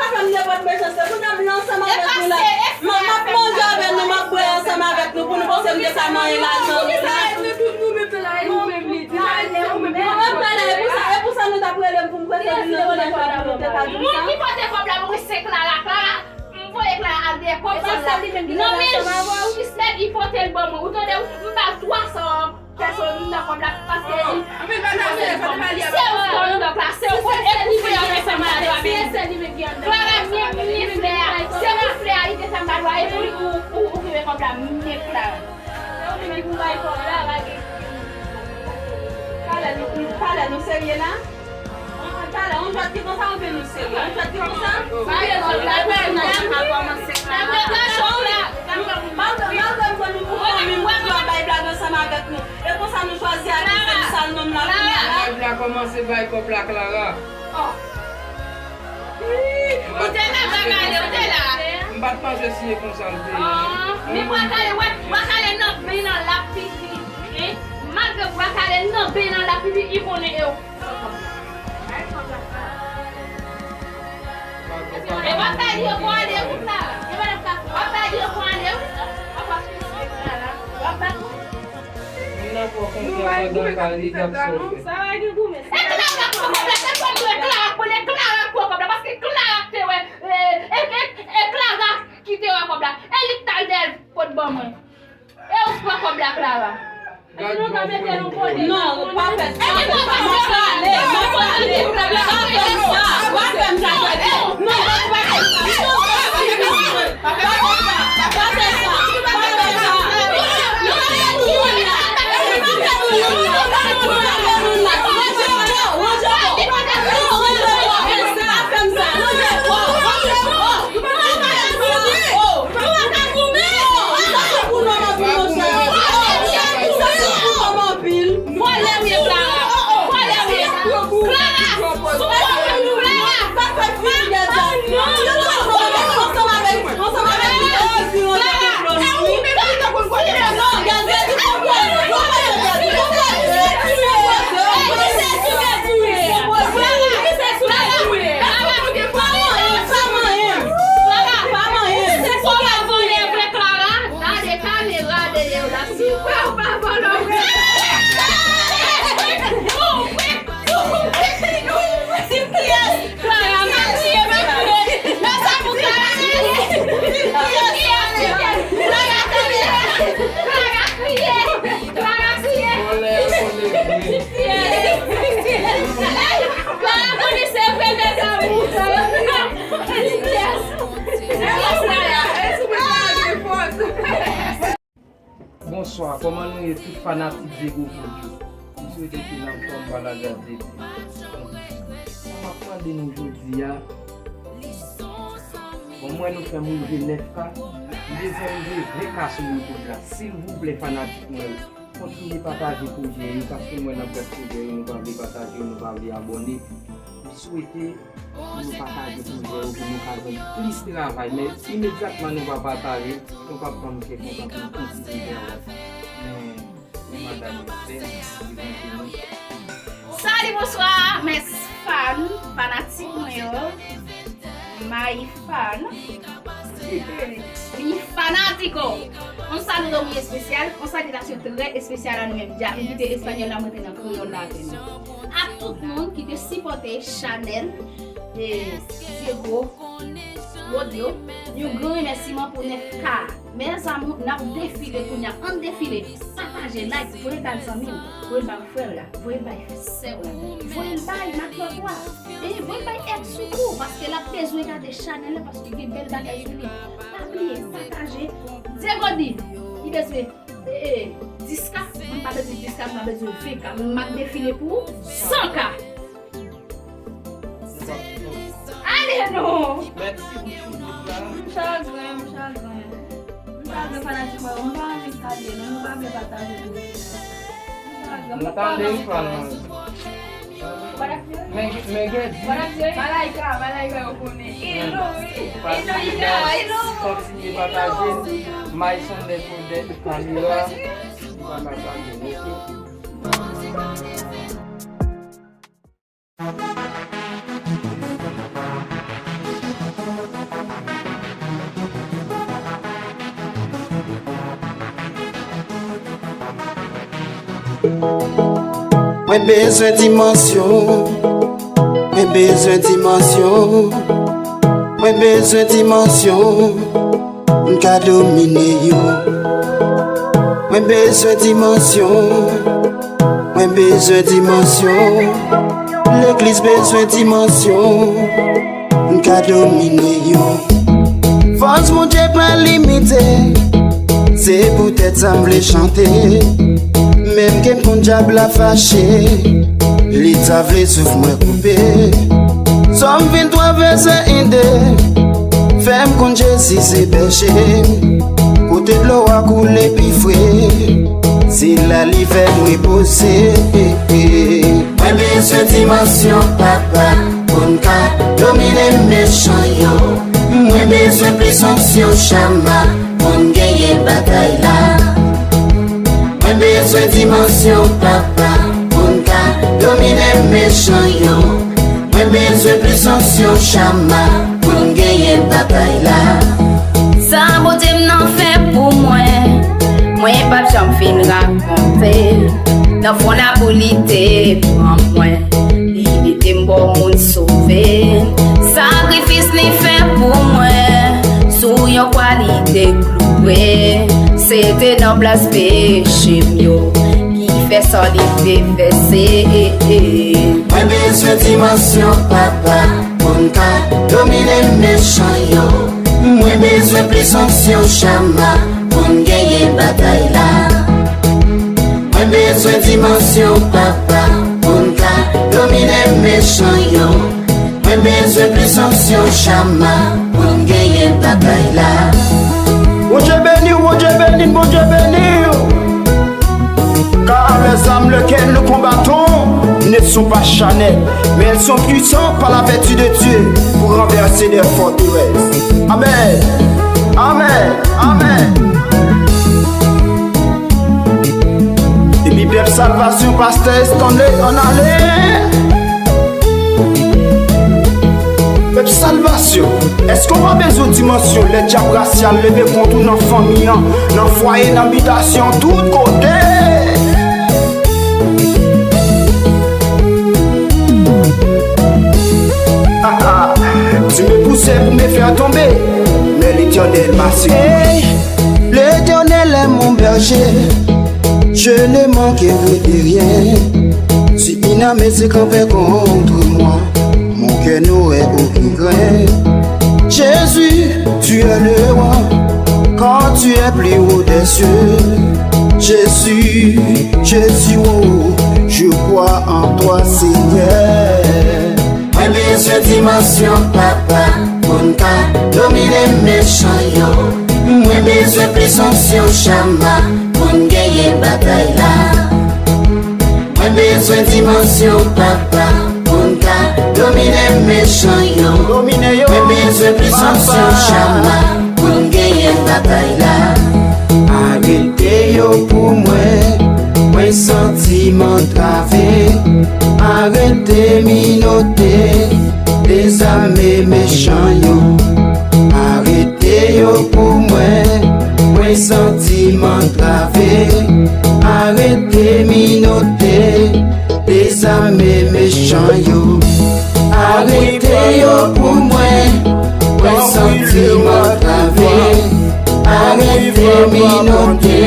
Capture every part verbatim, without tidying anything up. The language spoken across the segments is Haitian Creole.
pa fè m nenpòt mechanste. Kounye a m la ansanm avèk nou la. M, m ap manje avè nou, m ap bwè ansanm avèk nou pou nou panse m te ka manyen lajan nou la. Mwen menm pale, e pou sa, e pou sa nou t ap rele m pou m prese vin nan kòb la pou nou te ka di m sa. Moun ki pote kòb la pou mwen se Clara. Clara, m voye Clara al dèyè kòb la. Non, men jis nèg li pote l ban mwen. Ou tande, m ba l twa san pèsòn nan kòb la paske li. Se ou ki nan klas, se ou ki ekoupe ansanm avè Clara, men, men flè a. Se pou flè a li te fè m ba l, epi ou, ou, ou kenbe kòb la, men Clara. Se ou menm ki pou bay kòb la, lage. Talè nou, talè nou serye la? Talè, yon jwèt ki konsa oubyen nou serye? Yon jwèt ki konsa? Serye, kòb la, kòb la, pa kòmanse la. Malgre, malgre m pran nou pou fanmi m, nou ap bay blag ansanm avèk nou. E konsa nou chwazi al fè m sal nonm la kounye a la. Blag la kòmanse, bay kòb la, Clara. Ou te la, Bwa Kale, ou te la. M pa t panse si e konsa l te ye. Men Bwa Kale, wè, Bwa Kale nan ben nan lapipi. Malgre Bwa Kale nan ben nan lapipi, li konnen e w. E w ap bay li ankò ale wi la. E w ap bay li ankò ale wi. Sa va gen goumen. E Clara k pran kòb la, se pa mwen, Clara k pran kòb la, paske Clara k te wè, e, e, e, e Clara ki te wè kòb la. E li k t al dèyè l pot ban mwen. E ou k pran kòb la, Clara. Epi nou ka mete nou kote. Non, ou pa fè sa. Mwen pale, mwen pale. Pa fè m sa, pa fè m sa. Non, pa fè m sa. Vòlè w ye, Clara. Vòlè w ye. Clara, sou Clara. Clara, ansanm avèk, ansanm avèk Clara. Clara, gade kamera dèyè w la, si w pa vòlè w. Clara, m ap kriye, m ap kriye. Mèt sa pou Clara. Clara kriye. Clara kriye. Clara kriye. Clara konnen se vre, mèt sa pou Clara. Bonswa, kòman nou ye tout fanatik Diego Claudio? M swete ke n anfòm pa lagras de Dye. Sa m ap mande nou jodi a, bon, m wè nou fè m rive nèf K, m bezwen rive ven K sou YouTube la. Silvouplè, fanatik mwen yo, kontinye pataje pwojè yo, paske m wè n ap gad pwojè yo, nou pa vle pataje yo, nou pa vle abòne. M swete pou nou pataje pwojè yo, pou nou ka jwenn plis travay. Men imedyatman nou pa pataje, nou p ap janm fè kontan pou nou kontinye travay. Men, men madanm yo fè, li manke nou. Salut, bonsoir, mes fans, fanatik mwen yo. My fan. Mi fanático. Un saludo muy especial, une salutación très especial a nou menm. Dja nou kite espanyòl la, mwen te nan kreyòl la avè nou. Ak tout moun ki te sipòte chanèl e Diego Claudio, yon gran remèsiman pou nèf K. Mes amours, n ap defile kounye a. Ann defile. Pataje, like, voye l bay zanmi w, voye l bay frè w la, voye l bay sè w la, voye l bay matant w la. E voye l bay ex ou tou, paske l ap bezwen gade chanèl la, paske gen bèl bagay sou li. Pa bliye, pataje. Diego di, li bezwen, e, e, dis K, mwen pa bezwen dis K, mwen pa bezwen ven K, m ap defile pou san K. Ale non! Mèsi pou chou tout la. M chagren, m chagren. M chagren fanatik mwen yo, m pa anvi salye nou, nou pa vle pataje pou nou. M chagren, m pa anvi salye nou. Men, men gen di. Malaika, Malaika yo konnen. E non, wi. E non, Ida, e non. Kontinye pataje. My Sunday Food Day, kamera. Pa pataje, oke? Mwen bezwen dimansyon, mwen bezwen dimansyon, mwen bezwen dimansyon. M ka domine yo. Mwen bezwen dimansyon. Mwen bezwen dimansyon. Legliz bezwen dimansyon. M ka domine yo. Fòs Bondye pa limite. Se poutèt sa m vle chante. Menm ke m konn dyab la fache. Li ta vle souf mwen koupe. Sòm venntwa vèsè en de. Fè m konn Jezi se bèche m. Kote dlo a koule pi fre. Se la li fè m repoze. Mwen bezwen dimansyon papa. Pou n ka domine mechan yo. Mwen bezwen plis onksyon chama. Pou n genyen batay la. Mwen bezwen dimansyon papa. Pou n ka domine mechan yo. Mwen bezwen plis onksyon chama. Pou n genyen batay la. Sa Bondye m nan fè pou mwen. Mwen p ap janm fin rakonte. Nan fwon lakou li te pran mwen. Li mete m bò moun sove. Sakrifis li fè pou mwen. Sou yon kwa li te kloure. Se te nan plas peche m yo. Ki fè san li te vèse. Mwen bezwen dimansyon papa pou n ka domine mechan yo. Mwen bezwen plis onksyon chama pou n genyen batay la. Mwen bezwen dimansyon papa pou n ka domine mechan yo. Mwen bezwen plis onksyon chama pou n genyen batay la. Bondye beni w, Bondye beni n, Bondye beni w. Car les armes lesquelles nous combattons ne sont pas charnelles, mais elles sont puissantes par la vertu de Dieu pour renverser des forteresses. Amen. Amen. Amen. Epi pèp salvasyon, pastè Stanley, ann ale. Pèp salvasyon, èske w pa bezwen dimansyon lè dyab rasyal leve kont ou nan fanmi an, nan fwaye, nan bitasyon, tout kote? Tu me poussais pour me faire tomber, mais l'Éternel m'a secouru. Hey, l'Éternel est mon berger, je ne manquerai de rien. Si une armée se campait contre moi, mon cœur n'aurait aucune crainte. Jésus, tu es le roi, car tu es plus haut des cieux. Jésus, Jésus, oh, je crois en toi, Seigneur. Mwen bezwen dimansyon papa pou n ka domine mechan yo. Mwen bezwen plis onksyon chama pou n genyen batay la. Mwen bezwen dimansyon papa pou n ka domine mechan yo. Domine yo. Mwen bezwen plis onksyon chama pou n genyen batay la. Arete yo pou mwen, mwen santi m antrave. Arete minote, dezame mechan yo. Arete yo pou mwen, mwen santi m antrave. Arete minote, dezame mechan yo. Arete yo pou mwen, mwen santi m antrave. Arete minote,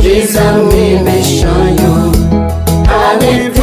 dezame mechan yo. Arete